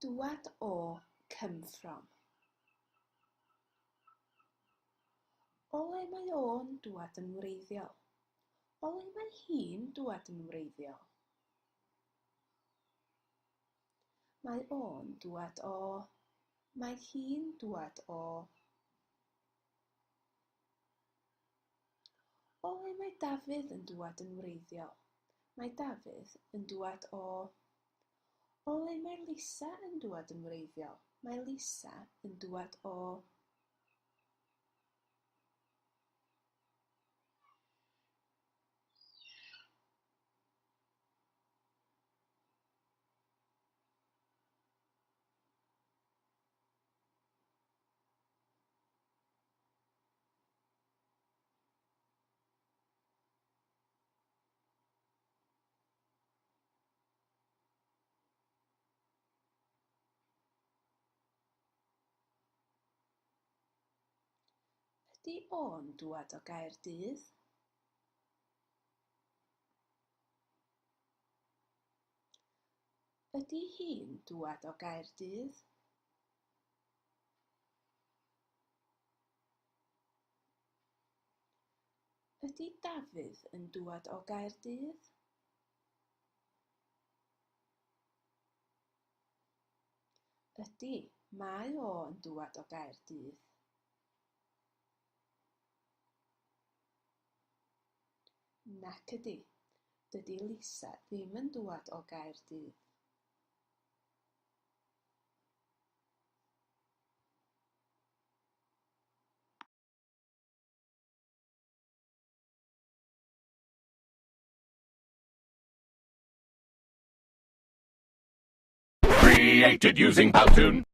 Dŵad o, come from. O le mae o'n dŵad yn wreiddiol? O le mae hi'n dŵad yn wreiddiol? Mae o'n dŵad o. Mae hi'n dŵad o. O le mae Dafydd yn dŵad yn wreiddiol? Mae Dafydd yn dŵad o. O le mae Lisa yn dŵad yn wreiddiol? Mae Lisa yn dŵad o. Ydy o'n dŵad o Gaerdydd? Ydy hi'n dŵad o Gaerdydd? Ydy Dafydd yn dŵad o Gaerdydd? Ydy, mae o yn dŵad o Gaerdydd. Nac ydy, dydy Lisa ddim yn dŵad o Gaerdydd. Created using Powtoon.